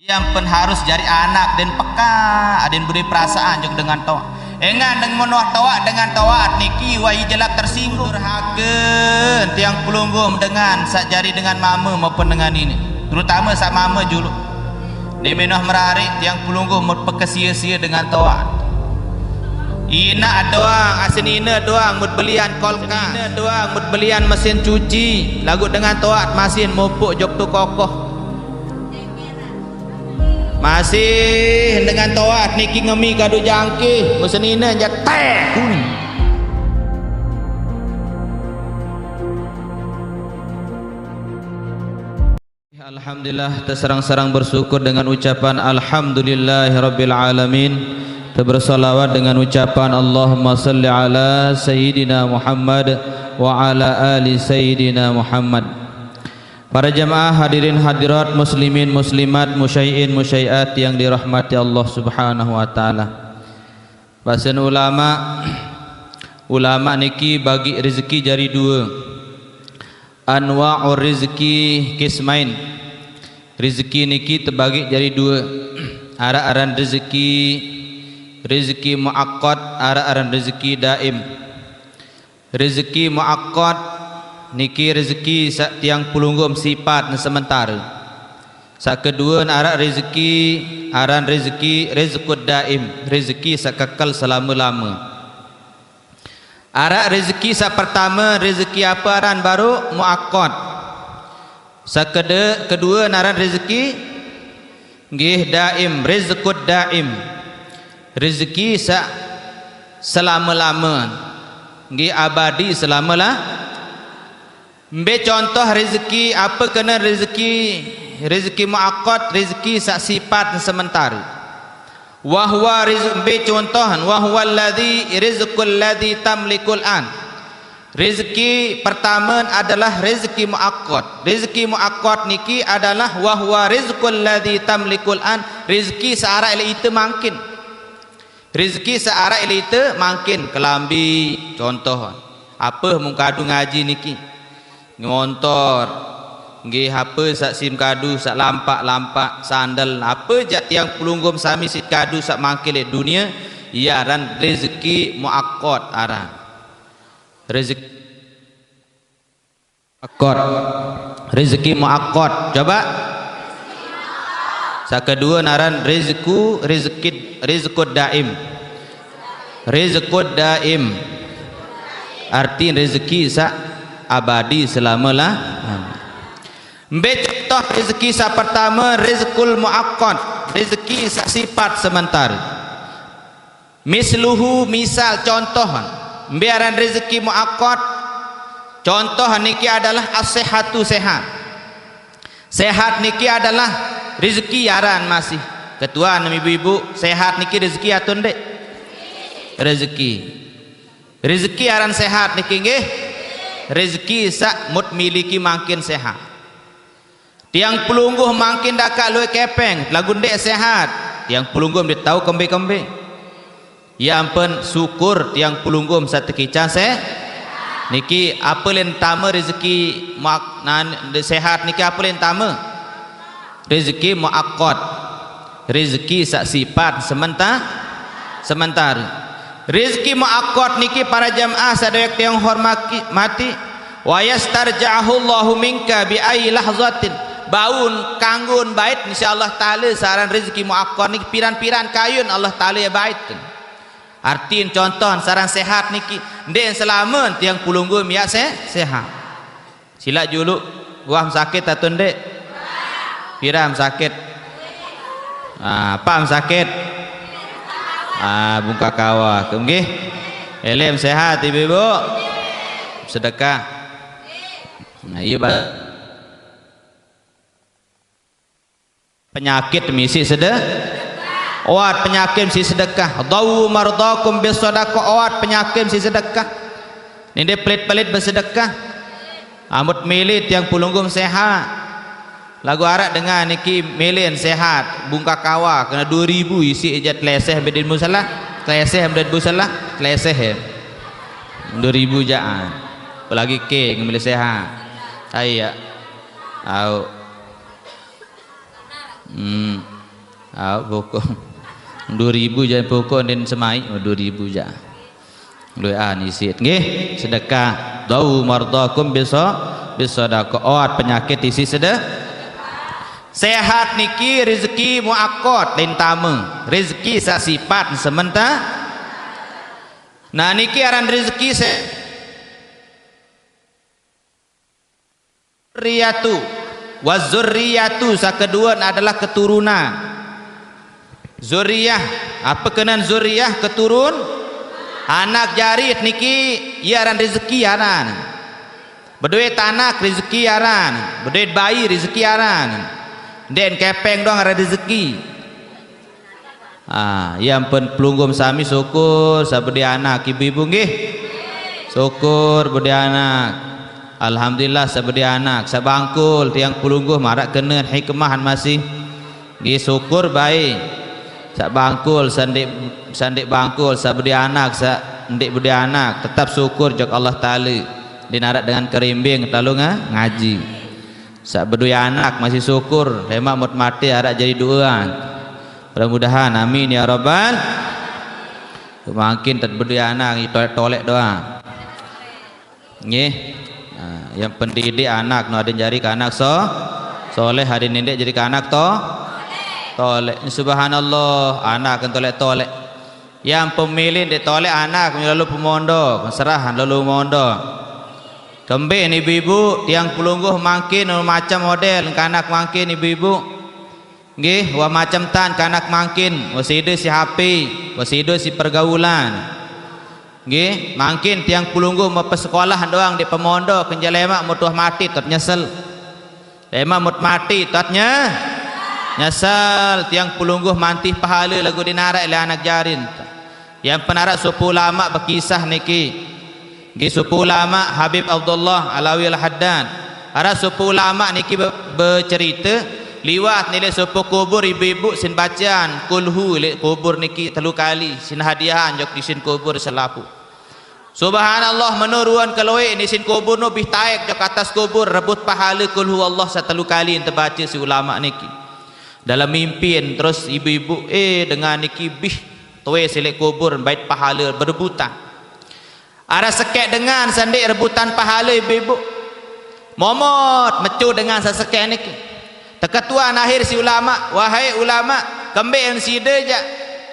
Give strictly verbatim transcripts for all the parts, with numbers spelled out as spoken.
Yang pen harus jari anak, den peka, aden beri perasaan jok dengan toaq. Engan deng menoh toaq dengan toaq niki wah ie jelap tersinggung. Durhake tiang pelungguh dengan saq jari dengan mame maupun dengan nine, terutame saq mame juluq. Ndeq menoh merarik tiang pelungguh mut pekesie-sie dengan toaq. Inaq doang, asenine doang mut belian kulkas, doang mut belian mesin cuci, laguq dengan toaq masih mupuk jok tu kokoh. Masih dengan toaq niki ngemi kadu jangkih, mesenine jaq teh. Alhamdulillah, teserang-serang bersyukur dengan ucapan alhamdulillahirabbil alamin. Tebersolawat dengan ucapan Allahumma salli ala sayyidina Muhammad wa ala ali sayyidina Muhammad. Para jamaah hadirin hadirat, muslimin muslimat, musyai'in musyai'at yang dirahmati Allah Subhanahu wa taala. Basen ulama, ulama niki bagi rezeki jari due. Anwa'ur rizki qismain. Rezeki niki tebagi jari due. Araq aran rezeki, rezeki muaqqat, araq aran rezeki daim. Rezeki muaqqat niki rezeki saq tiang pelungguh sipat sementare. Saq kedue araq rezeki, aran rezeki rizqud daim, rezeki saq kekel selame-lame. Araq rezeki saq pertame, rezeki ape aran baruq? Muaqqat. Saq kede-, kedue aran rezeki nggih daim, rizqud daim. Rezeki saq selame-lame, nggih abadi selame-la-, Mbe contoh rezeki, ape kene rezeki, rezeki muaqqat, rezeki saq sipat sementare. Wa huwa riz-, mbe contoh, wa huwa alladzi rizqul ladzi tamlikul an. Rezeki pertame adalah rezeki muaqqat. Rezeki muaqqat niki adalah wa huwa rizqul ladzi tamlikul an, rezeki saq araq leq ite mangkin. Rezeki saq araq leq ite mangkin, kelambi, contoh. Ape mun kadu ngaji niki? Montor. Nggih, ape saq sim kadu, saq lampaq-lampaq, sandel, ape jaq tiang pelungguh sami sit kadu saq mangkin leq dunie, ie aran rezeki muaqqat aran. Rezeki Akot. Rezeki muakot. Coba. Saq kedue aran rizku, rezeki, rizkud daim. Rizkud daim. Arti rezeki saq abadi selame-la-, mbe contoh rezeki saq pertame, rizqul muakot, rezeki saq sipat sementare. Misluhu, misal, contoh, mbe aran rezeki muakot? Contoh niki adalah as-sihhatu, sehat. Sehat niki adalah rezeki aran masih. Ketuan ibu-ibu, sehat niki rezeki atau ndeq? Rezeki. Rezeki aran sehat niki nggih. Rezeki saq mut miliki mangkin sehat. Tiang pelungguh mangkin dakaq lueq kepeng, laguq ndeq sehat. Tiang pelungguh ndeq tao kembe-kembe. Ie ampen syukur tiang pelungguh saq tekican se-, niki ape len tame rezeki muak-, nan-, sehat niki ape len tame? Rezeki muakot. Rezeki saq sipat sementa-, sementare. Rezeki muakot niki para jamaah saq dewek tiang hormati, mati. Wa yastarja'ahu Allahu minka bi ayyi lahzatin. Baun kanggon bait, insyaallah taala saq aran rezeki muakot niki piran-piran kayun Allah taala ie bait. Artin contoh saq aran sehat niki, ndeq selame tiang pelungguh miaq se-, sehat. Silaq juluq, wah sakit atau ndeq? Piran sakit? Ah, apaq sakit? Ah, bungkaq kawah. Nggih. Elem sehat, Ibu-ibu? Sedekah. Nah, iya, Pak. Penyakit misi sede-, oat penyakit misi sedekah. Dawu mardakum bis sedekah, oat penyakit misi sedekah. Ninde pelit-pelit besedekah. Amut mele tiang pelungguh sehat. Laguq araq dengan niki mele sehat, bungkaq kawah, kene due ribu isiq ejat teleseh mbe dait musala, teleseh mbe dait musala, teleseh ya. Due ribu jaan. Apalagi ke ngemele sehat. Aiya. Au. Hmm. Ah, pokok. Dua ribu je pokok, nden semai, oh, dua ribu je. Doa ni sit. Nggih, sedekah. Dau mardakum bisa, bisa dak kuat penyakit isi sedekah. Sehat niki rezeki muakkad, lain tama. Rezeki sasifat sementara. Nah, niki aran rezeki se-, zurriyatu. Wa zurriyatu, sakedua adalah keturunan. Zuriyah, apa kenan zuriyah? Keturun. Anak jari niki, iya aran rezeki aran. Beduit anak rezeki aran, beduit bayi rezeki aran. Nden kepeng doang aran rezeki. Ah, ya ampun, pelungguh sami syukur sabedi anak ibu-ibu nggih. Syukur bedi anak. Alhamdulillah sabedi anak. Sabangkul tiang pelungguh marak kena hikmah masih. Nggih, syukur baik. Sabangkul, sandik, sandik bangkul, sabedi anak, sandik bedi anak, tetap syukur jok Allah Taala. Dinarak dengan kerimbing lalu nga-, ngaji. Sak bedui anak masih syukur, lemak mut mati arak jadi dua. Mudah-mudahan, amin ya rabbal. Mangkin tak bedui anak, tolek-tolek doang. Nggih. Nah, yang pendidik anak, no, adin jari ke anak so, soleh, adin didik jari ke anak to, tolek. Subhanallah, anak yang tolek-tolek. Yang pemilih dek tolek anak, lalu pemondo, serah lalu mondo. Kembali ni ibu-ibu, tiang pelungguh mangkin macam model, kanak mangkin ibu-ibu. Nggih, wa macam tan kanak mangkin, wa sida si H P, wa sida si pergaulan. Nggih, mangkin tiang pelungguh mau pesekolah doang di pemondo, kenja lemak mutuh mati, tot nyesel. Lemak mut mati, tot nye-, nyesel, tiang pelungguh mantih pahala lagu dinarak le anak jarin. Yang penarak supu ulama berkisah niki. Nggih, supu ulama Habib Abdullah Alawi Al-Haddad. Ara supu ulama niki be-, bercerita, liwat nilai supu kubur ibu-ibu sin bacaan kulhu le kubur niki telu kali, sin hadiahan jok di sin kubur selapu. Subhanallah, menuruan keloe ni sin kubur no bih taek jok atas kubur, rebut pahala kulhu Allah satelu kali yang terbaca si ulama niki. Dalam mimpi terus ibu-ibu, eh, dengan niki bih tuwe silik kubur bait pahala berebutan. Ara sekek dengan sandik rebutan pahala ibu-ibu. Momot, mecu dengan sasekek niki. Teketuan akhir si ulama, wahai ulama, kembe en sida jak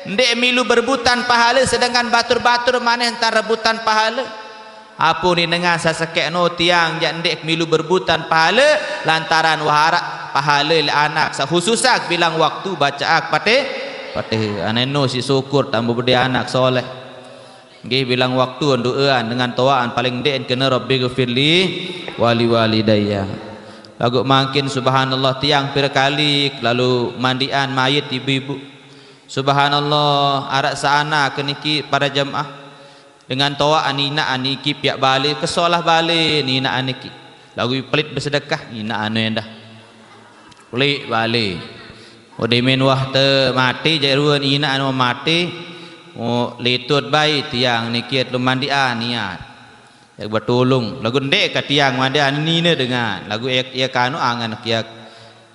ndik milu berebutan pahala sedangkan batur-batur maneh entar rebutan pahala. Apu ni dengan sasekek no tiang jak ndik milu berebutan pahala lantaran waharak pahala le anak, sahususak bilang waktu bacaak patih, patih. Aneh no si syukur tambah bedi anak soleh. Nggih, bilang waktu doaan dengan toaan paling ndik kena Rabbi ghafirli wali walidayya. Lagu mangkin subhanallah tiang pira kali lalu mandian mayit ibu-ibu. Subhanallah, arak saana keniki para jamaah. Dengan toaan ina aniki piak bale, kesolah bale nina aniki. Lagu pelit bersedekah, ina anu endah. Pelit bale. Udah min wah te mati, jai ruan ina anu mati. Oh, litut bai tiang niki lu mandian niat. Ya bertolong. Lagu ndek ka tiang mandian nina dengan. Lagu ya, ya kanu angan kiak.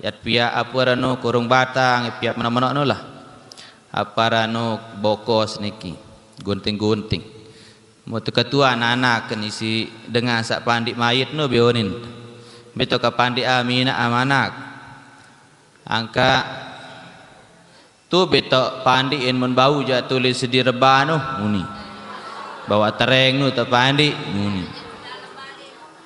Ya pia apa rano kurung batang, ya pia mana-mana no lah. Apa rano bokos niki. Gunting-gunting. Mau tu ketua anak-anak kan isi dengan sak pandik mayit no bionin. Beto ka pandik amina amanak. Angka tu beto pandik en mun bau ja tulis di rebano muni. Bawa tereng nu tu pandik muni.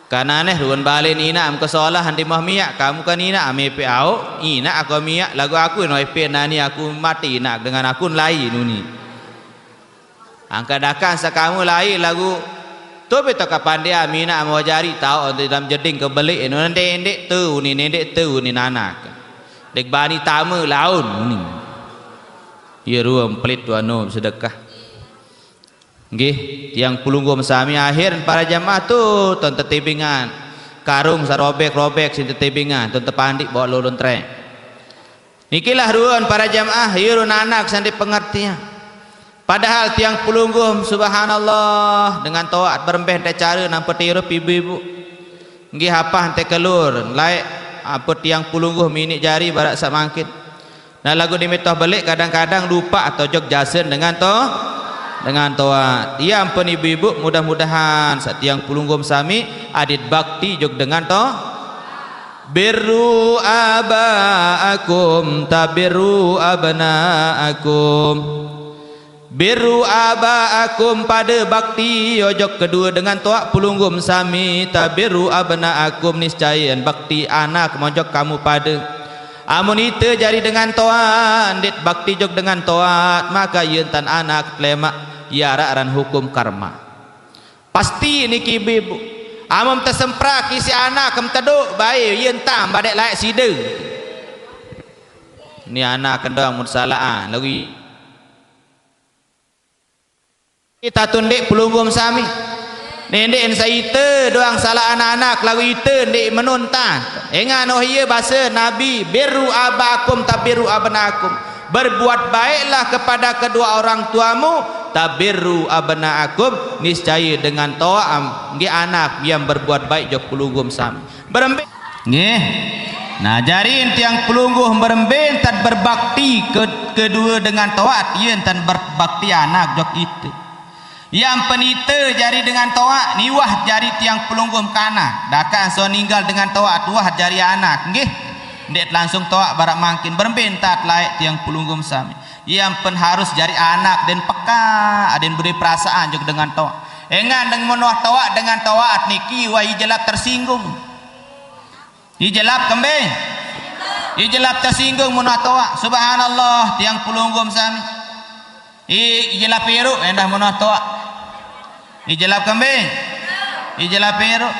Kananeh ruan bale nina am kesolah andi mah miak, kamu kan ina am epe au, ina aku miak, lagu aku no epe nani aku mati ina dengan aku lai nuni. Angka dakan sakamu lai lagu tu beto ka pandia mina mau jari tau onti dalam jeding ke beli eno nende ende tu ni nende tu ni nanak. Dek bani tama laun ni. Iya ruam pelit tu anu sedekah. Nggih, tiang pelungguh sami akhir para jamaah tu ton tetibingan. Karung sarobek-robek sin tetibingan ton tepandik bawa lolon trek. Nikilah ruan para jamaah, yurun anak sandi pengertian. Padahal tiang pelungguh subhanallah dengan toat berembeh te cara nampa tirup ibu-ibu. Nggih apa ente kelur, laik apa tiang pelungguh minik jari barak samangkin. Nah, lagu dimitoh belik kadang-kadang lupa atau jok jasen dengan to, dengan toat. Iya ampun ibu-ibu, mudah-mudahan satiang pelungguh sami adit bakti jok dengan to. Birru abaakum tabirru abnaakum. Birru abaakum, pada bakti ojok kedua dengan toat pelungguh sami, tabirru abnaakum, niscaya bakti anak mojok kamu pada. Amun ite jari dengan toat, ndet bakti jok dengan toat, maka iye entan anak telemak, iye arak ran hukum karma. Pasti niki ibu-ibu. Amun tesemprak isi anak kem teduk, bae iye entan badek laek side. Ni anak kendang mun salah, ah, lagi. Kita tu ndik pelungguh sami. Ndik ensa ite doang salah anak-anak, lagu ite ndik menuntan. Engan oh iye basa Nabi, "Birru abaakum tabirru abnaakum." Berbuat baiklah kepada kedua orang tuamu, tabirru abnaakum, niscaya dengan toat am, nggih anak yang berbuat baik jok pelungguh sami. Berembe. Nggih. Nah, jari tiang pelungguh berembe entan berbakti ke, kedua dengan toat, iye entan berbakti anak jok ite. Yang penite jari dengan toat, ni wah jari tiang pelungguh kana. Dakan so ninggal dengan toat, wah jari anak, nggih. Ndik langsung toat barak mangkin, berembe entan laek tiang pelungguh sami. Yang pen harus jari anak, den peka, aden beri perasaan jok dengan toat. Engan deng menoh toat dengan toat niki, wah ijelap tersinggung. Ijelap kembe? Ijelap tersinggung menoh toat. Subhanallah, tiang pelungguh sami. I, ijelap iru, endah menoh toat. Ijelap kembe? Ijelap iru.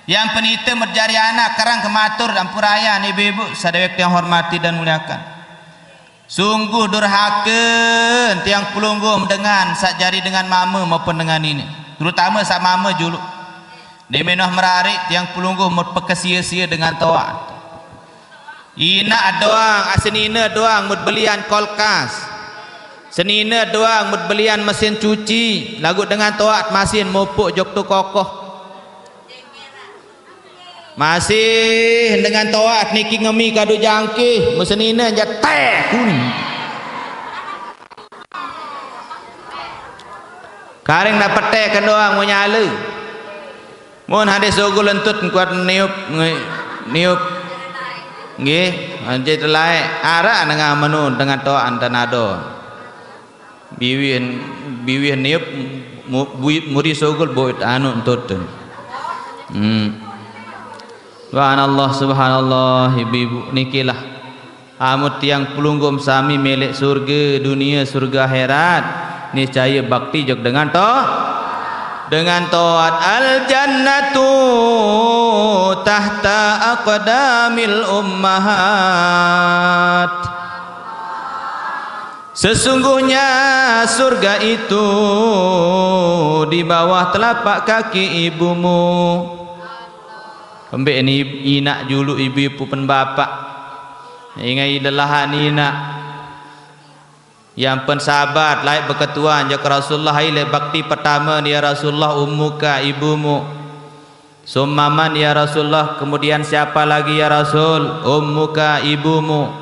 Yang penite merjari anak, kerang kematur, ampuraya, ni ibu-ibu, sadewek tiang hormati dan muliakan. Sungguh durhaka tiang pelungguh dengan sak jari dengan mama maupun dengan ini. Terutama sak mama juluk. Ni menoh merarik tiang pelungguh mut pekesia-sia dengan toat. Inak doang, ah, senina doang mut belian kulkas. Senina doang mut belian mesin cuci, lagu dengan toat masin mupuk jok tu kokoh. Masih dengan toat niki ngemi kadu jangkih, mesenina ja teh kun. Karing nak petek ke doang menyala. Mun hadis sugul entut kuat niup, ngi-, niup. Nggih, anjay telai. Arak nengah menu dengan toat entan ado. Biwih, biwih niup mu-, bui-, muri sugul buit anu entut tu. Hmm. Subhanallah, subhanallah, ibu-ibu, nikilah. Amun tiang pelungguh sami melek surga dunia, surga akhirat, niscaya bakti jok dengan to-, dengan toat. Al jannatu tahta aqdamil ummahat. Sesungguhnya surga itu di bawah telapak kaki ibumu. Kembe ni inak juluk ibu-ibu pen bapak. Ingai lelahan inak. Yang pen sahabat laik beketuan jok Rasulullah, hai le bakti pertama ni ya Rasulullah ummuka ibumu. Summa man ya Rasulullah, kemudian siapa lagi ya Rasul? Ummuka, ibumu.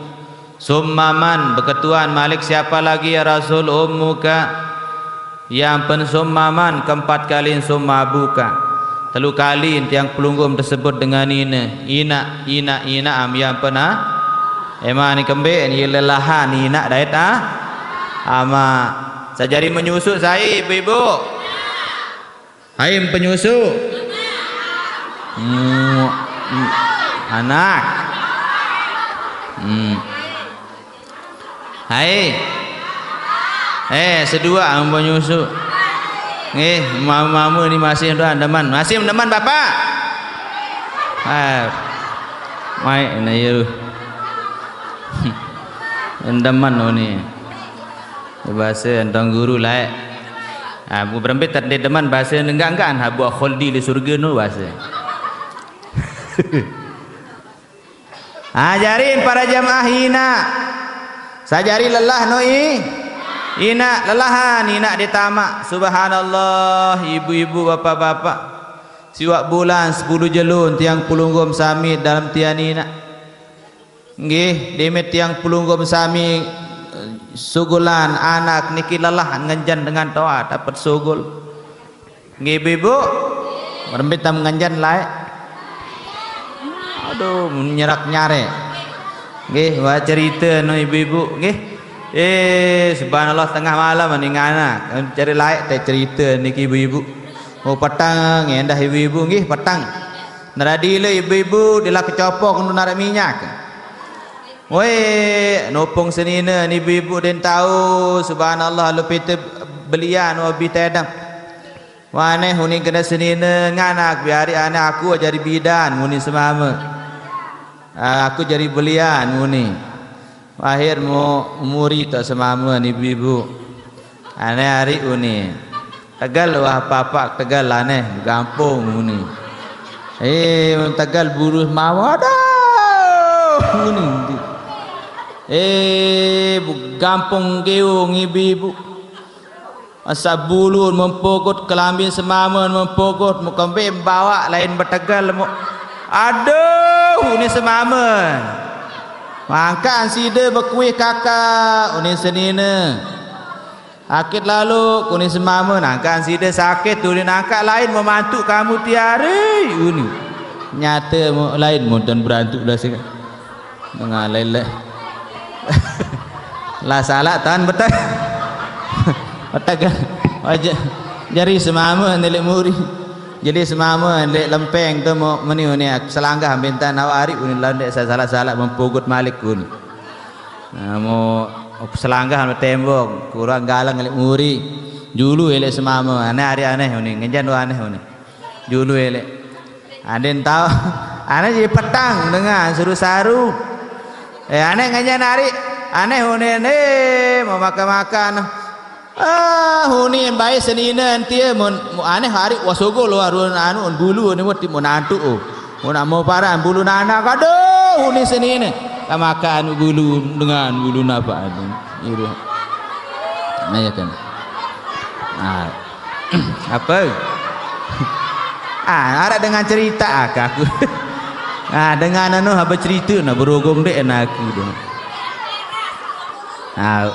Summa man, beketuan malik siapa lagi ya Rasul? Ummuka. Yang pen summa man, keempat kali summa abuka. Telu kali tiang pelungguh tersebut dengan ina. Ina, ina, ina am yang pernah. Emang ni kembe, ni lelahan, ina dait ah. Ama. Sajari menyusut saya, ibu-ibu. Hai penyusu. Hmm, hmm, anak. Hmm. Hai. Eh, sedua am penyusu. Nggih, mama-mama ni masih dah demen. Masih demen bapak? Ah. Mai na ya. Demen ni. Bahasa entong guru lae. Ha, bu berembe tak demen bahasa enggak-enggak, ha, buah khuldi di surga nu bahasa. Ha, jari para jamaah ina. Sajari lelah nu i-, ina, lelahan ina ditamak. Subhanallah, ibu-ibu, bapak-bapak. Siwak bulan sepuluh jelun tiang pelungguh sami dalam tian ina. Nggih, demit tiang pelungguh sami, eh, sugulan anak niki lelah ngenjen dengan toat dapat sugul. Nggih, ibu-ibu, merembit tam ngenjen lae. Aduh, nyerak nyare. Nggih, wah cerita no ibu-ibu, nggih. Eh, subhanallah, tengah malam ni ngana. Cari lae teh cerita niki ibu-ibu. Oh, petang, endah ibu-ibu, nggih, petang. Neradi le ibu-ibu, dila kecopok nu narak minyak. Weh, nopong senina ni ibu-ibu den tahu, subhanallah, lu pite belian, wabi tedang. Waneh uni kena senina, nganak biari aneh aku jadi bidan, muni semama. Ah, aku jadi belian, muni. Akhir mu muri tak semama ni ibu-ibu. Aneh hari uni. Tegal wah papak tegal aneh, gampung uni. Eh, tegal buruh mawa dah, uni. Eh, bu-, gampung keung ibu-ibu. Asa bulun mempogot, kelambin semamen mempogot, mukembe bawa lain betegal mu. Aduh, uni semamen. Mangka sida bekuih kakak, uni senina. Sakit lalu, kuni semamen, angka sida sakit, tuli nangka lain memantu kamu tiari, uni. Nyata mu-, lain monton berantu lah sing. Mengalai le. Lah salah tan betak. Betak. Aja. Jari semama ni lek muri. Jadi semama lek lempeng tu mau meni uni aku selanggah bintan awak hari uni landek salah-salah mempugut malik uni. Nah, mau selangkah sama tembok, kurang galang lek muri. Julu elek semama, aneh hari aneh uni, ngejan wah aneh uni. Julu elek. Aden tahu, aneh jadi petang dengan suruh saru. Eh, aneh ngejan hari, aneh uni, aneh, mau makan-makan. Ah, uni bae senina antie mun, mun aneh hari wasogo lo arun anu bulu ni mesti mun antu, oh. Mun amo paran bulu nana kado uni senina. Kamaka anu bulu dengan bulu napa anu. Iru. Nah, ya kan. Ah. Apa? Ah, arah dengan cerita ah, ke aku. Ah, dengan anu haba cerita na berogong dek na aku dah. Au.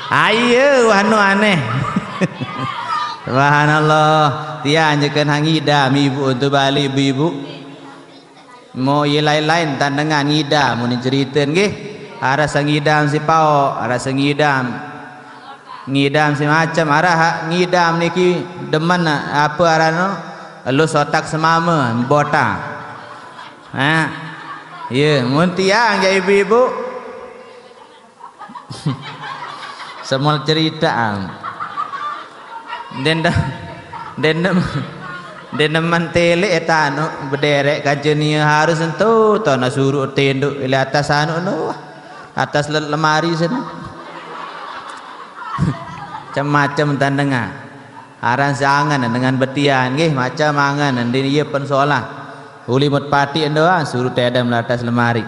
Ayo, anu aneh. Subhanallah. Tiang je kan hang idam ibu untuk balik ibu-ibu. Mau ye lain-lain tandangan ngidam mun cerita nggih. Ada sangidam si pao, ada sangidam. Ngidam si macam, ada hak ngidam niki demen apa arano? Elus otak semama, bota. Ha. Ya, mun tiang je ibu-ibu. Semua cerita am. Den da-, den dem-, den demen tele eta anu bederek kancenia harus entu to na suruh tenduk ile atas anu no. Atas le-, lemari sana. Macam-macam tandangan. Aran seangan dengan betian nggih, macam angan, ndin iya pen solah. Uli mut pati endo, ah, suruh tedam latas lemari.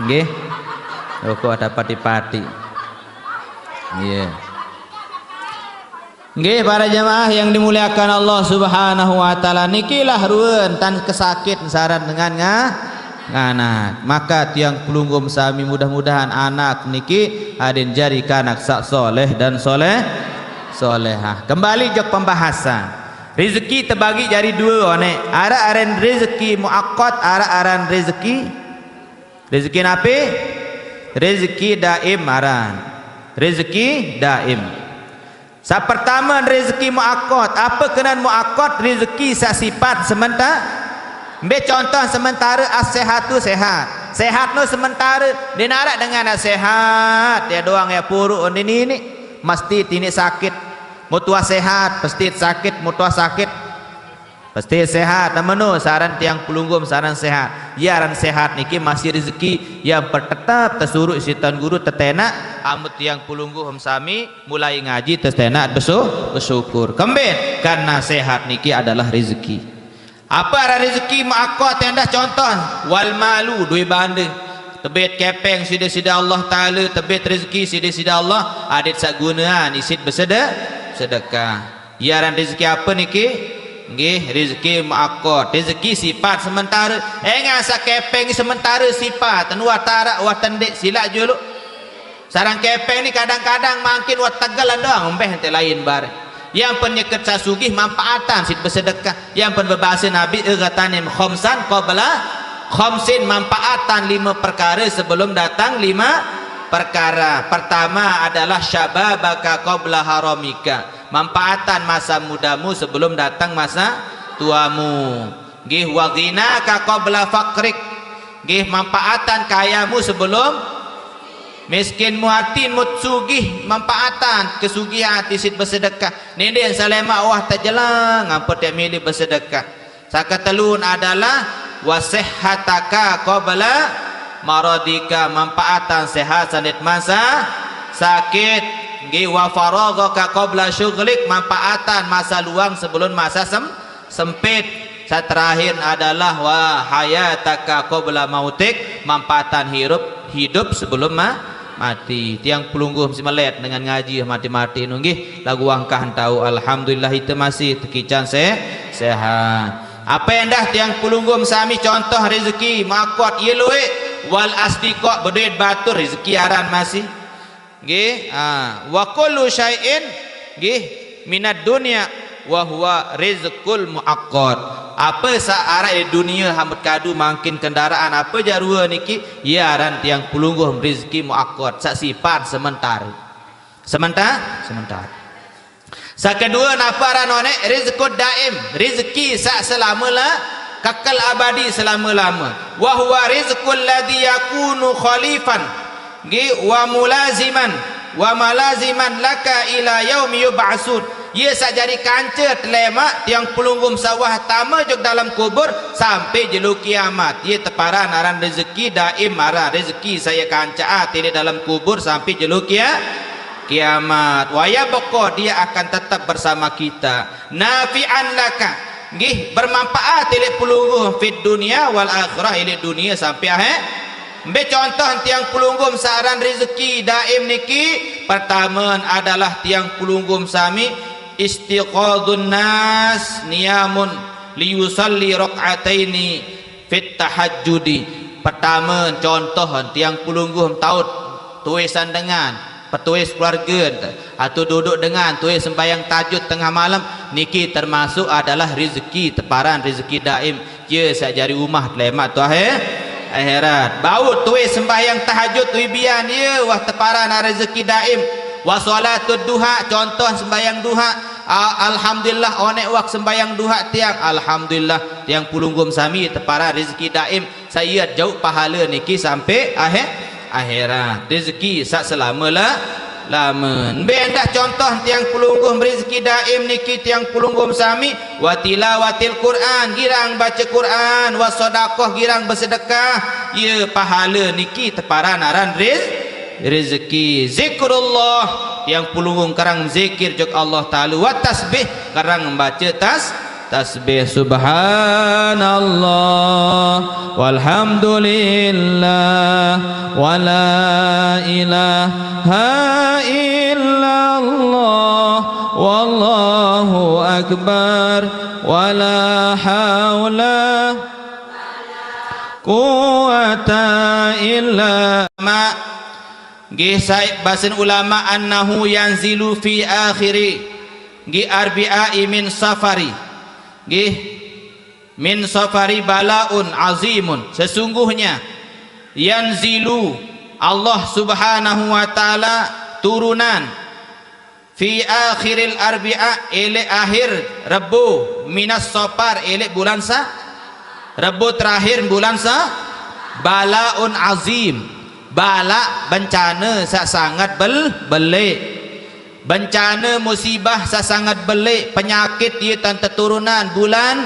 Nggih. Rokok ada pati-pati. Iya. Nggih, para jamaah yang dimuliakan Allah Subhanahu wa taala, nikilah ruan tan kesakit saran dengan nga-, nganak. Maka tiang pelungguh sami mudah-mudahan anak niki aden jari kanak sak soleh dan soleh, solehah. Kembali jok pembahasan. Rezeki terbagi jadi dua, one. Ara aran rezeki muakkad, ara aran rezeki, rezeki napi? Rezeki daim aran. Rezeki daim. Sa pertama rezeki muakkad. Apa kenan muakkad? Rezeki sa sifat sementara. Ambil contoh sementara as-sehatu sehat. Sehat no sementara. Dinarak dengan as-sehat. Ya doang ya puruk ni ni. Mesti tini sakit. Mutua sehat, pasti sakit, mutua sakit. Pasti sehat. Nama no saran tiang pelungguh saran sehat. Ya aran sehat niki masih rezeki yang tetap tersuruh sitan guru tetenak. Amut tiang pelungguh sami mulai ngaji tetenak besu-, bersyukur. Kembali karena sehat niki adalah rezeki. Apa arah rezeki muakkad tendah contoh? Wal malu, duit banda. Tebit kepeng sida-sida Allah Taala, tebit rezeki sida-sida Allah, adit sagunaan isit bersede-, sedekah. Ya aran rezeki apa niki? Nggih, rezeki muakkad, rezeki sifat sementara. Engan saq kepeng sementara sifat, nuah tarak wah tendik silaq julu. Sarang kepeng ni kadang-kadang mangkin wah tegel doang, embeh ente lain bareng. Yang pun nyeket saq sugih manfaatan siq besedekah. Yang pun bebase Nabi, "Igtanim khomsan qabla khomsin," manfaatan lima perkara sebelum datang lima perkara. Pertama adalah syababaka qabla haramika. Manfaatan masa mudamu sebelum datang masa tuamu. Nggih, wa ghinaka qabla faqrik. Nggih, manfaatan kayamu sebelum miskinmu. Artin mut sugih, manfaatan kesugihan ati siq besedekah. Nenden saq lemaq wah tejelang, ampe te mele besedekah. Saq ketelun adalah wa sihhataka qabla maradika, manfaatan sehat saq ndeq masa sakit. Nggih, wa faraghaka qabla syughlik, manfaatan masa luang sebelum masa sem-, sempit. Saq terakhir adalah wa hayataka qabla mautik, manfaatan hirup, hidup sebelum ma-, mati. Tiang pelungguh mesti melet dengan ngaji mati-mati nunggih. Laguq wah engkah tau, alhamdulillah ite masih tekican se-, sehat. Ape endah tiang pelungguh sami contoh rezeki, makot ye lueq, wal asdiqo beduit batur, rezeki aran masih. Nggih, ah, wa kullu syai'in, nggih, minad dunya wa huwa rizqul muakkad. Ape saq araq leq dunie, hambet kadu mangkin kendaraan, ape jaq rue niki, ye aran tiang pelungguh rezeki muakkad, saq sifat sementare. Sementa-, sementare. Saq kedue, napa aran oneq? Rizqud daim, rezeki saq selame-la-, kekel abadi selame-lame. Wa huwa rizqul ladzi yakunu khalifan, nggih, wa mulaziman, wa malaziman laka ila yaumi yub'atsun. Ye saq jari kance telemaq tiang pelungguh saq wah tame jok dalem kubur sampe jelo kiamat. Ye teparan aran rezeki daim, aran rezeki saq ye kancaq ate leq dalem kubur sampe jelo kia-, kiamat. Wa yabqa, dia akan tetap bersama kita. Nafi'an laka, nggih, bermanfaat leq pelungguh fid dunya wal akhirah, leq dunie sampe akhir. Mbe contoh tiang pelungguh saq aran rezeki daim niki? Pertame adalah tiang pelungguh sami istiqadun nas niyamun liyusalli rak'ataini fit tahajjudi. Pertame contoh tiang pelungguh taut tuisan dengan, petuis keluarge, atau duduk dengan tuis sembahyang tahajud tengah malam, niki termasuk adalah rezeki, teparan rezeki daim. Ye saq jari umat lemaq to ahe-, akhirat. Bau tuis sembahyang tahajud tuis bian, ye wah teparan rezeki daim. Wa shalatud duha, contoh sembahyang duha. A-, alhamdulillah, oneq wah sembahyang duha tiang. Alhamdulillah, tiang pelungguh sami teparan rezeki daim. Saq ye jauq pahale niki sampe ahe-, akhirat. Rezeki saq selame-la-, lame. Mbe endah contoh tiang pelungguh rezeki daim niki tiang pelungguh sami? Wa tilawatil Qur'an, girang bace Qur'an, wa sedekah, girang besedekah. Ye pahale niki teparan aran rez-, rezeki. Zikrullah, tiang pelungguh kerang zikir jok Allah Taala. Wa tasbih, kerang bace tas-, tasbih. Subhanallah, walhamdulillah, wa la ilaha illallah, wallahu akbar, wa la haula quwwata illa ma. Nggih, sai basen ulama, annahu yanzilu fi akhiri, nggih, arbi'a min safari. Nggih, min safari balaun azimun. Sesungguhnya yanzilu, Allah Subhanahu wa Ta'ala turunan, fi akhiril arbi'a, eleq akhir Rebo, minas Safar, eleq bulan sa-, Rebo terakhir bulan sa-, balaun azim, balak bencane saq sanget bel-, beleq. Bencane musibah saq sanget beleq, penyakit ye tan teturunan bulan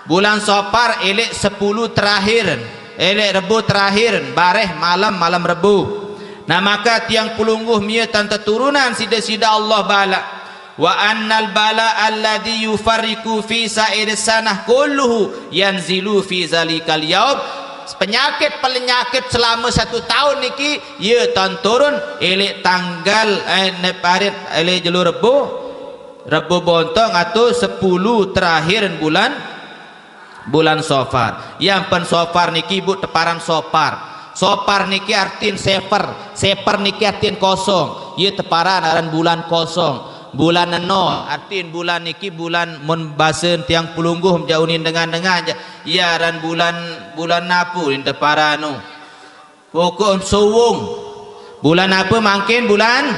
Bulan Sopar eleq sepulu terakhir, eleq Rebo terakhir, bareh malem, malem Rebo. Nah, make tiang pelungguh mie tan teturunan side-side Allah bala. Wa annal bala alladzi yufarriqu fi sa'iris sanah kulluhu yanzilu fi zalikal yaum. Penyakit-penyakit selama satu taun niki, ye tan turun eleq tanggal, eh, neparit eleq jelo Rebo. Rebo Bontong atau sepuluh terakhir bulan, bulan Sofar. Yang pen Sofar niki, Bu, teparan Sopar. Sopar niki artin seper. Seper niki artin kosong. Ye teparan aran bulan kosong. Bulan eno, artin bulan niki bulan, mun basa tiang pelungguh jauh ni dengan-dengan ja. Ye aran bulan, bulan napu ni teparan nu. Pokok suwung. Bulan apa mangkin? Bulan,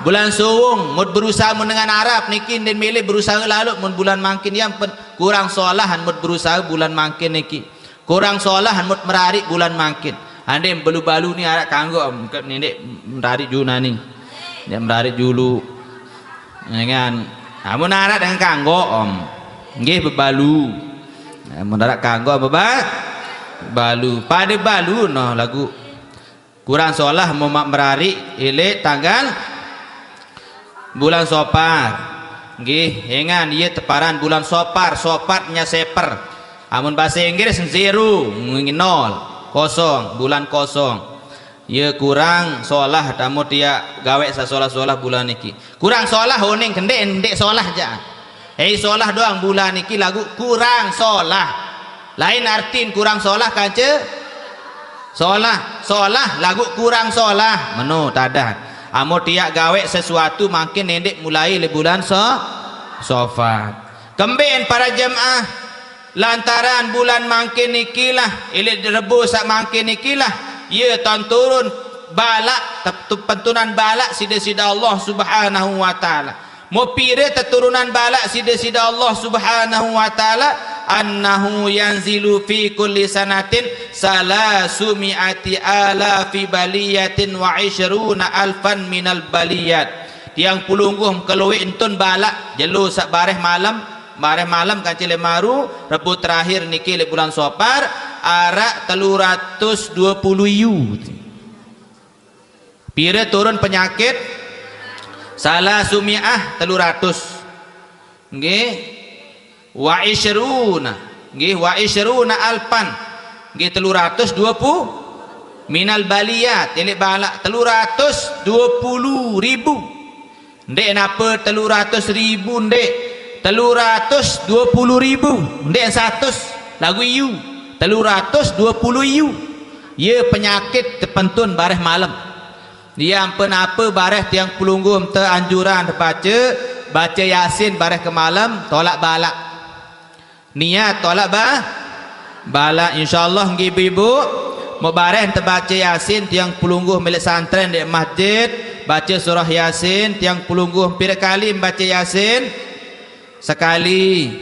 bulan suwung. Mut berusaha mun dengan Arab niki, ndin milih berusaha lalu mun bulan mangkin, yang pen-, kurang solahan mut berusaha bulan mangkin niki. Kurang solahan mut merarik bulan mangkin. Ande balu-balu ni arak kanggo, em, ke nindek merarik juna ni. Dia merarik julu. Ya kan? Amun arak dengan kanggo, om. Nggih, bebalu. Amun arak kanggo, beba-, balu. Pada balu, noh, lagu. Kurang solah memak merarik, ilik tanggal bulan Sopar. Nggih, engan, ye teparan bulan Sopar, Sopar nya seper. Amun bahasa Inggris, zero, nol, kosong, bulan kosong. Ye kurang solah, tamu tiak gawe sasolah-solah bulan niki. Kurang solah, oning kendek, ndek solah ja. Hei, solah doang bulan niki lagu kurang solah. Lain artin kurang solah, kanca. Solah, solah, lagu kurang solah. Meno tadah. Amu tiak gawe sesuatu mangkin nindek mulai le bulan so-, Sofar. Kemben para jemaah, lantaran bulan mangkin nikilah, ilik Rebo sak mangkin nikilah, ye tan turun balak, tep-, pentunan balak sida-sida Allah Subhanahu wa Ta'ala. Mo pira teturunan balak sida-sida Allah Subhanahu wa Ta'ala, annahu yanzilu fi kulli sanatin salasumi'ati alafi baliyatin wa isyruna alfan minal baliyat. Tiang pulungguh keluik entun balak jelo sak bareh malam, bareh malam kanci le maru, Rebo terakhir niki le bulan Sopar, arak telu ratus dua puluh iu. Pira turun penyakit? Salasumi'ah, telu ratus. Nggih. Wa isyruna. Nggih, wa isyruna alfan. Nggih, telu ratus dua puluh. Minal baliyat, ilik balak, telu ratus dua puluh ribu. Ndek napa telu ratus ribu, ndek. Telu ratus dua puluh ribu. Ndek satus. Lagu iu. Telu ratus dua puluh iu. Ye penyakit tepentun bareh malam. Ye ampun apa bareh tiang pulungguh te anjuran baca, baca Yasin bareh ke malam, tolak balak. Niat tolak ba-, balak, insyaallah nggih ibu-ibu. Mo bareh te baca Yasin tiang pulungguh milik santren di masjid, baca surah Yasin tiang pulungguh pira kali baca Yasin? Sekali.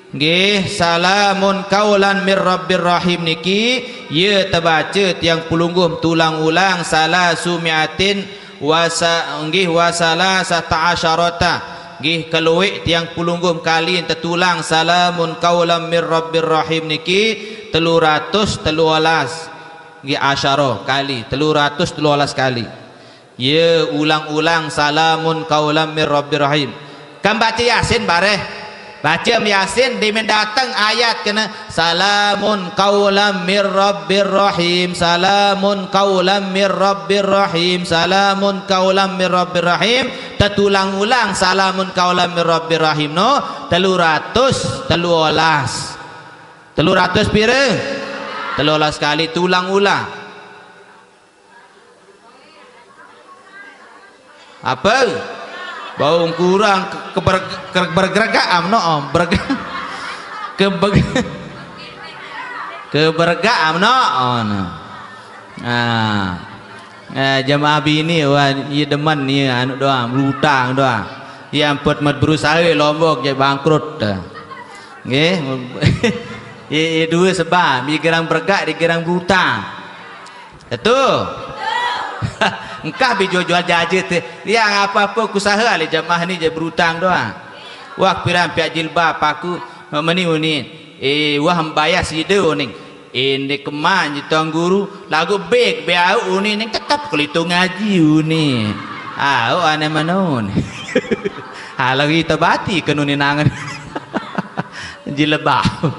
Nggih, salamun qaulan mir rabbir rahim niki, ye tebaca tiang pulungguh tulang-ulang salasumi'atin wasa-, nggih, wasalasata asyarata. Nggih, keluik tiang pulungguh kali tetulang salamun qaulan mir rabbir rahim niki telu ratus telu olas. Nggih, asyara kali, telu ratus telu olas kali. Ye ulang-ulang salamun qaulan mir rabbir rahim. Kan baca Yasin bareh. Baca Yasin dimen datang ayat kena salamun qaulan mir rabbir rahim, salamun qaulan mir rabbir rahim, salamun qaulan mir rabbir rahim. Tetulang-ulang salamun qaulan mir rabbir rahim no telu ratus telu olas. Telu ratus pira? Telu olas kali tulang-ulang. Apa? Bau kurang ke-, keber-, ke-, bergerak am no, om, berge-, kebeg-, kebergak am no, oh, no. Ah. Eh, jemaah bini, wah, ye demen ye anu doang, berutang doang. Ye ampun mat berusaha Lombok je bangkrut. Nggih. Ye, ye dua sebab, ye gerang bergak, ye gerang berutang. Betul? Engkah bi jual-jual jaja teh. Yang apa-apa ku usaha le jemaah ni je berutang doang. Wah, piran piak jilbab aku, meni uni. Eh, wah, bayar sida uning. Eh, ni keman je tuan guru, lagu beg be au uni ning tetap kelitu ngaji uni. Au ane menun. Ha, lagi tabati ke nuni nangan. Jilbab.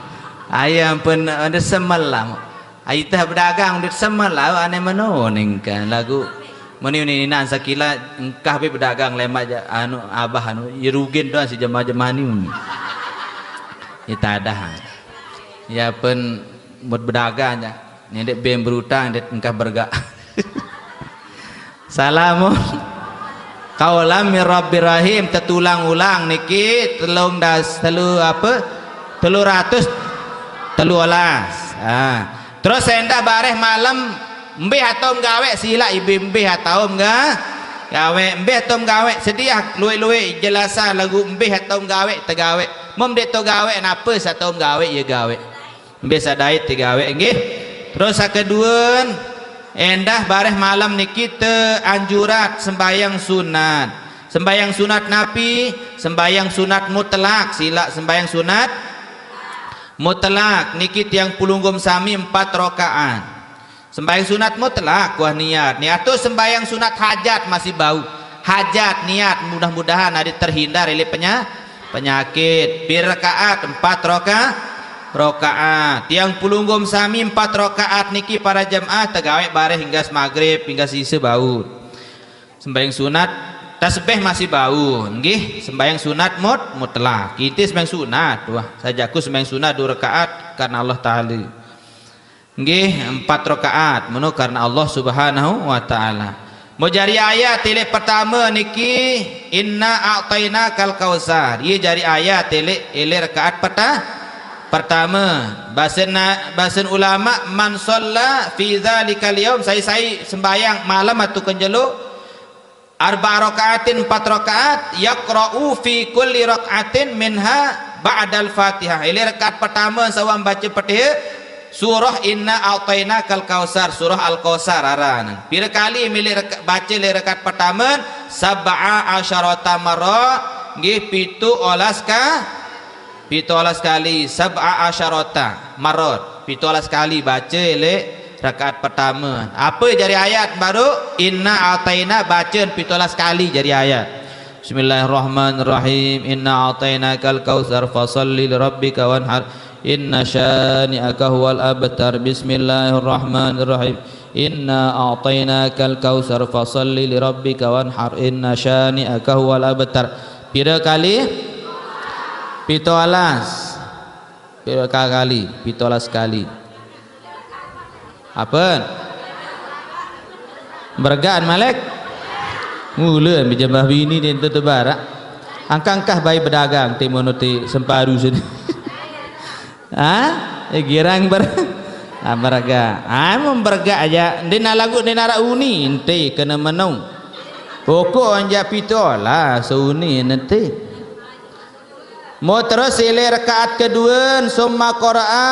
Ayam pun ada semel lah. Aitah berdagang dek semal lau ane meno ningkan lagu. Meni ni inan sakila engkah be bedagang lemak ja anu abah anu ye rugin doang si jemaah-jemaah ni meni. Ye tadah. Ya pen mut bedagang ja. Ni dek be berutang dek engkah bergak. Salamun qaulam mir rabbir rahim, tetulang-ulang niki telung das telu apa? Telu ratus telu olas. Ha. Terus endah bareh malam, embih ataum gawe, sila ibi embih ataum ga gawe, embih ataum gawe, sediah luik-luik jelasan lagu embih ataum gawe, tegawe. Mem dek to gawe napa sataum gawe ye gawe. Embih sadait tegawe nggih. Terus sakeduan, endah bareh malam niki te anjurat sembahyang sunat. Sembahyang sunat napi? Sembahyang sunat mutlak, sila sembahyang sunat mutlak niki tiang pelungguh sami empat rakaat. Sembahyang sunat mutlak kuah niat. Niat tu sembahyang sunat hajat masih bau. Hajat niat mudah-mudahan ada terhindar dari penya-, penyakit. Pir rakaat empat raka-, rakaat. Tiang pelungguh sami empat rakaat niki para jemaah tegawe bareh hingga maghrib, hingga sisa bau. Sembahyang sunat tasbih masih bau, nggih, sembahyang sunat mut-, mutlak. Inti sembahyang sunat, wah, sajaku sembahyang sunat dua rakaat karena Allah Ta'ala. Nggih, empat rakaat, menu karena Allah Subhanahu wa Ta'ala. Mau jari ayat tilik pertama niki, "Inna a'tainakal kautsar." Ye jari ayat tilik, ilik rakaat peta-, pertama. Bahasa na-, bahasa ulama, "Man shalla fi dzalikal yaum," sai-sai sembahyang malam atau kenjelo, "arba'a rakaatin," empat rakaat, "yaqra'u fi kulli rakaatin minha ba'dal Fatihah." Ilik rakaat pertama sawang baca Fatihah, surah Inna A'tainakal Kautsar, surah Al-Kautsar aran. Pira kali milik raka-, baca ilik rakaat pertama? "Sab'a asyarata marrah," nggih pitu olas ka-, pitu olas kali, "sab'a asyarata marrah," pitu olas kali baca ilik rakaat pertama. Apa jari ayat baru? "Inna a'taina," baca pitu olas kali jari ayat. Bismillahirrahmanirrahim. "Inna a'tainakal kautsar fasalli lirabbika wanhar. Inna syani'aka huwal abtar." Bismillahirrahmanirrahim. "Inna a'tainakal kautsar fasalli lirabbika wanhar. Inna syani'aka huwal abtar." Pira kali? Pitu olas. Pira kali? Pitu olas kali. Apen? Bergaan malek? Mula ambil jambah bini di entu tebarak. Angkah-angkah bayi berdagang, ti mono ti semparu sini. Ha? Eh, girang ber-, ah, berga. Ah, memberga aja. Dia nak lagu, dia nak uni, enti kena menung. Pokok anja pito lah, seuni nanti. Mau terus ilik rakaat kedua, summa qara'a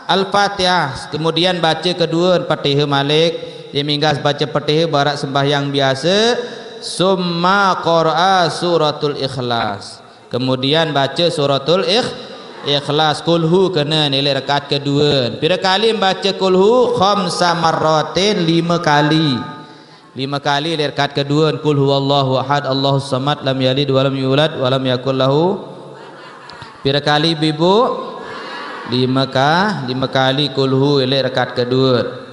Al-Fatihah. Kemudian baca kedua Fatihah malik. Dia minggas baca Fatihah barak sembahyang biasa. Summa qara'a suratul Ikhlas. Kemudian baca suratul Ikh-, Ikhlas. Kulhu kena ilik rakaat kedua. Pira kali baca kulhu? Khamsa marratin, lima kali. Lima kali ilik rakaat kedua, "Qul huwallahu ahad, Allahus samad, lam yalid walam yulad, walam yakul lahu." Pira kali, Bibu? Lima ka-, lima kali kulhu ilik rakaat kedua.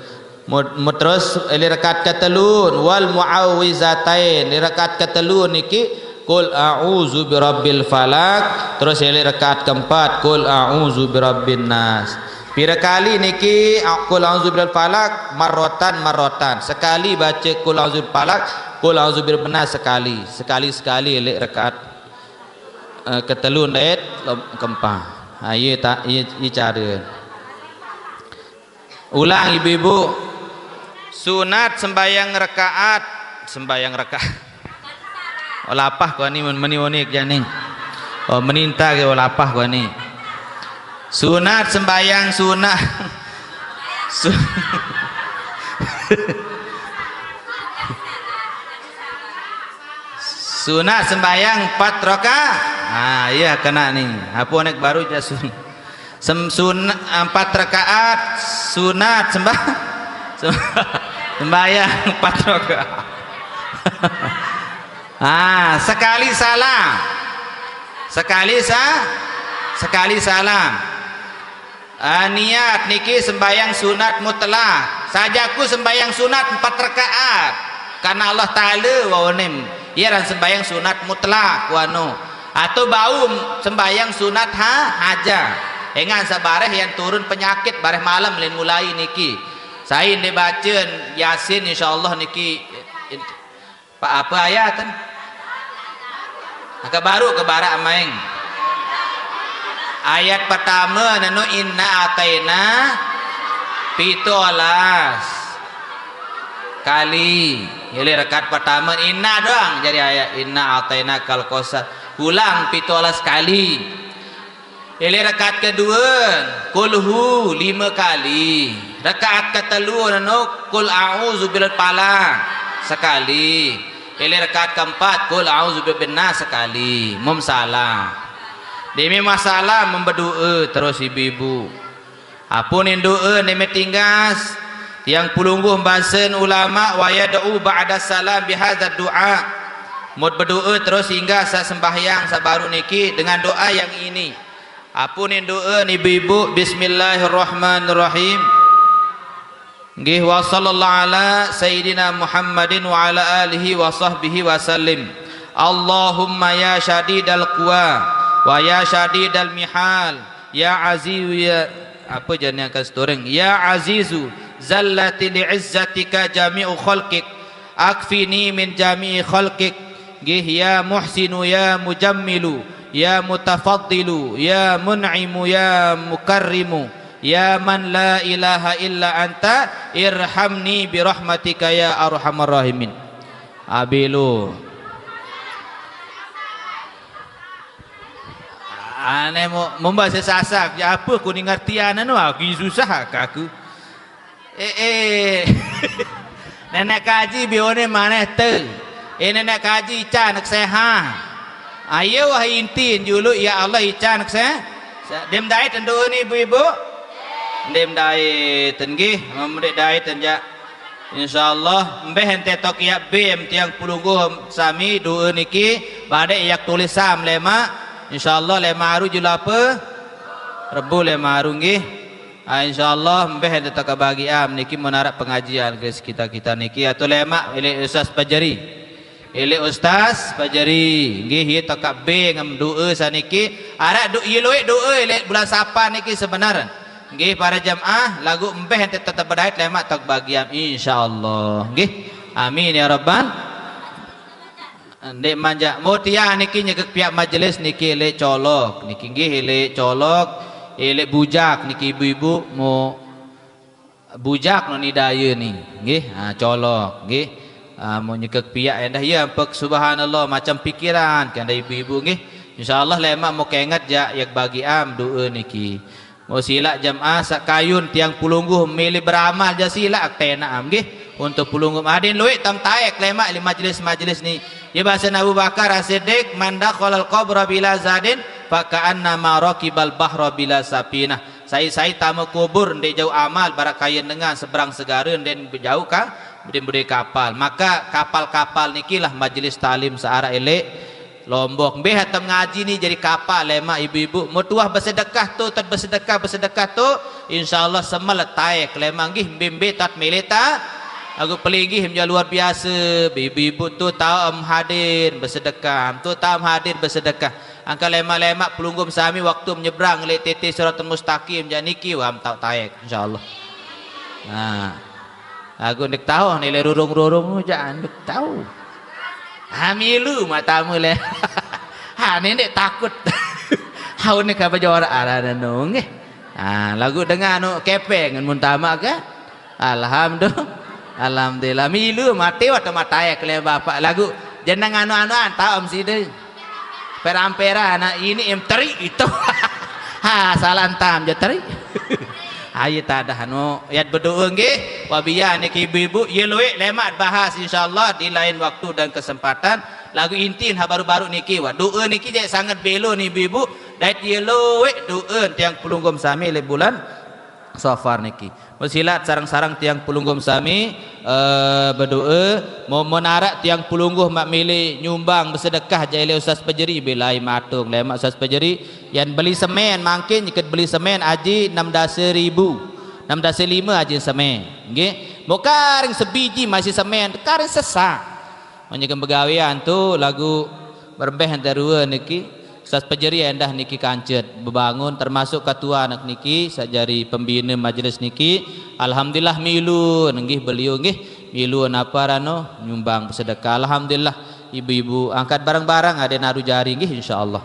Mut-, mut-, terus ilik rakaat ketelun, "Wal muawwizatain." Ilik rakaat ketelun niki, "Qul a'udzu birabbil falaq." Terus ilik rakaat keempat, "Qul a'udzu birabbin nas." Pira kali niki, a-, "Qul a'udzu birabbil falaq"? Marrotan, marrotan. Sekali baca "Qul a'udzu birabbil falaq", "Qul a'udzu birabbin nas" sekali. Sekali-sekali ilik rakaat, eh, ketelun dait lom-, keempat. Ha, ye tak, ye, ye cara. Ulang ibu-ibu. Sunat sembahyang rakaat, sembahyang rakaat. Oh, lapah kau ni men-, meni-meni kerja ni. Oh, meninta ke, oh, lapah kau ni. Sunat sembahyang sunat. Su-, sunat sembahyang empat rakaat. Ah, iya kena ni. Apa nak baru je sun-, sem-, sun-, empat rakaat sunat sembah-, sem-, sembahyang empat rakaat. Ah, sekali salam. Sekali sa-, sekali salam. Ah, niat niki sembahyang sunat mutlak. Sajaku sembahyang sunat empat rakaat. Ka Allah Taala wa onem. Iya ran sembahyang sunat mutlak wano. Atau baum sembahyang sunat ha haja. Engan sabareh yang turun penyakit bareh malam lin mulai niki. Sain de bacen Yasin insyaallah niki. Pak apa ayat? Agak baru ke barak main. Ayat pertama nenu inna ataina pitu alas kali. Jadi rakaat pertama inna doang jadi ayat inna ataina kal kosar. Ulang pitu alas kali. Ili rakaat kedua kulhu lima kali. Rakaat ketelu nenu kul a'udzu bil pala sekali. Ili rakaat keempat kul a'udzu bil nas sekali. Mum salah. Demi masalah membedoa terus ibu-ibu. Apunin doa neme tinggas. Tiang pulungguh basen ulama wa yad'u ba'da salam bihadzal doa. Mut berdoa terus hingga sa sembahyang sabaru niki dengan doa yang ini. Apunin doa ni ibu-ibu. Bismillahirrahmanirrahim. Nggih wa sallallahu ala sayyidina Muhammadin wa ala alihi wa sahbihi wa sallim. Allahumma ya syadidal quwa wa ya syadidal mihal ya azizu ya apa jani angka setoreng ya azizu zallati li izzatika jami'u khalqik akfini min jami'i khalqik. Nggih ya muhsinu ya mujammilu ya mutafaddilu ya mun'imu ya mukarrimu ya man la ilaha illa anta irhamni birahmatika ya arhamar rahimin. Abilu. Ane mau membahasa Sasak, ya apa ku ni ngertian anu aku susah aku. Eh eh. Nenek kaji bione maneh te. Eh nenek kaji ican sehat. Ayo wah intin julu ya Allah ican se. Dem dait tentu ni ibu-ibu. Dem dait tenggih, memdek dait tenja. Insyaallah mbeh ente tok yak bem tiang pulungguh sami doa niki badek yak tulis sam lemak. Insyaallah lemak aru jula apa? Rebu lemak aru nggih. Ah, insyaallah mbeh ente tok bagi am niki menarak pengajian ke kita kita niki atau lemak ili ustaz pajeri. Ili ustaz pajeri nggih ye tok be ngem doa saniki arak do ye luek doa ili bulan sapan niki sebenar. Nggih para jamaah lagu mbeh ente tetap bedait lemak tok bagi am insyaallah nggih. Amin ya rabbal. Ndik manja. Mau tiang niki nyegek pihak majelis niki lek colok. Niki nggih lek colok. Eh lek bujak niki ibu-ibu mau bujak no ni daya ni. Nggih. Ha, colok nggih. Ha, mau nyegek pihak endah ya ampek subhanallah macam pikiran ke endah ibu-ibu nggih. Insyaallah lemak mau kengat jak yak bagi am doa niki. Mau silak jamaah sak kayun tiang pulungguh milih beramal ja silak tenak am nggih. Untuk pulungguh adin luik tam taek lemak li majlis-majlis ni. Ya bahasa Abu Bakar As-Siddiq man dakhalal qabra bila zadin fa ka'annama rakibal bahra bila safinah. Sai-sai tama kubur ndek jauh amal barak kayen dengan seberang segara ndek jauh ka ndek budai kapal. Maka kapal-kapal nikilah majlis talim searah elek Lombok. Mbeh atam ngaji ni jadi kapal lemak ibu-ibu. Metuah bersedekah tu, tad bersedekah, bersedekah tu. InsyaAllah semel letai ke lemak nggih mbe-mbe tat meleta. Aku pelinggih menjadi luar biasa. Ibu-ibu tu tahu am hadir bersedekah. Tu tahu am hadir bersedekah. Angka lemak-lemak pelunggum sami waktu menyeberang lek tete siratul mustaqim. Jadi niki wam tahu taek. InsyaAllah. Nah. Aku ndik tahu ni le rurung-rurung ja ndik tahu. Ha milu matamu le. Ha ni ndik takut. Hau ni ka bajora arana nunggih. Ha lagu dengar anu kepeng mun tama ke. Alhamdulillah. Alhamdulillah milu mati wa tama taek le bapak lagu jeneng anu-anu antau am side. Pera-pera anak ini em teri itu. Ha salah entam je teri. Aye tadah anu yat berdoa nggih. Wabiya niki ibu-ibu ye luik lemak bahas insyaallah di lain waktu dan kesempatan. Lagu intin ha baru-baru niki wa doa niki je sangat belo ni ibu-ibu. Dait ye luik doa tiang pelunggum sami le bulan Safar niki. Mesilat sarang-sarang tiang pelunggum sami eh, berdoa mau menarak tiang pelungguh mak milih nyumbang bersedekah jai le ustaz pejeri bilai matung le mak ustaz pejeri yang beli semen mangkin nyeket beli semen aji enam belas ribu. Enam belas lima aji semen. Nggih. Mau karing sebiji masih semen, karing sesak. Menyeken begawean tu lagu berembeh ente rua niki, sas pejeri endah niki kancet bebangun, termasuk ketua anak niki, sajari pembina majelis niki. Alhamdulillah milu, nggih beliau nggih, milu napa rano, nyumbang sedekah. Alhamdulillah, ibu-ibu angkat barang-barang, ada naruh jari nggih, insyaallah.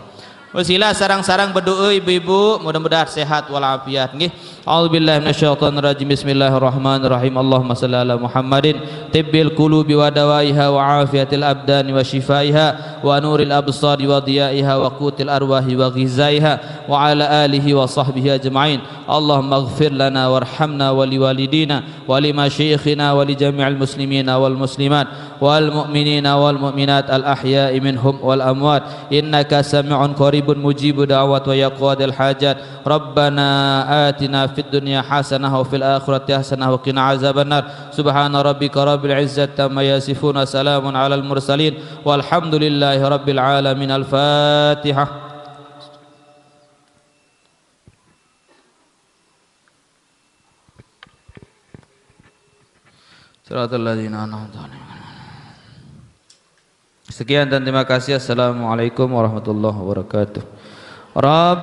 Wasilah sarang-sarang berdoa ibu-ibu, mudah-mudahan sehat walafiat nggih. A'udzubillahi minasyaitonirrajim. Bismillahirrahmanirrahim. Allahumma salli ala Muhammadin tibbil qulubi wa dawaiha wa afiatil abdani wa shifaiha wa nuril absari wa diyaiha wa qutil arwahi wa ghizaiha wa ala alihi wa sahbihi ajma'in. Allahumma ighfir lana warhamna wa liwalidina wa limasyayikhina wa li jami'il muslimina wal muslimat wal mu'minina wal mu'minat al ahya'i minhum wal amwat, innaka sami'un qaribun mujibu da'wat wa ya qadil hajat. Rabbana atina fid dunya hasanah wa fil akhirati hasanah wa qina azabannar. Subhana rabbika rabbil izzati amma yasifun wa salamun alal mursalin walhamdulillahi rabbil alamin. Al-Fatihah. Siratal ladzina an'amta 'alaihim. Sekian dan terima kasih. Assalamualaikum warahmatullahi wabarakatuh. Rabb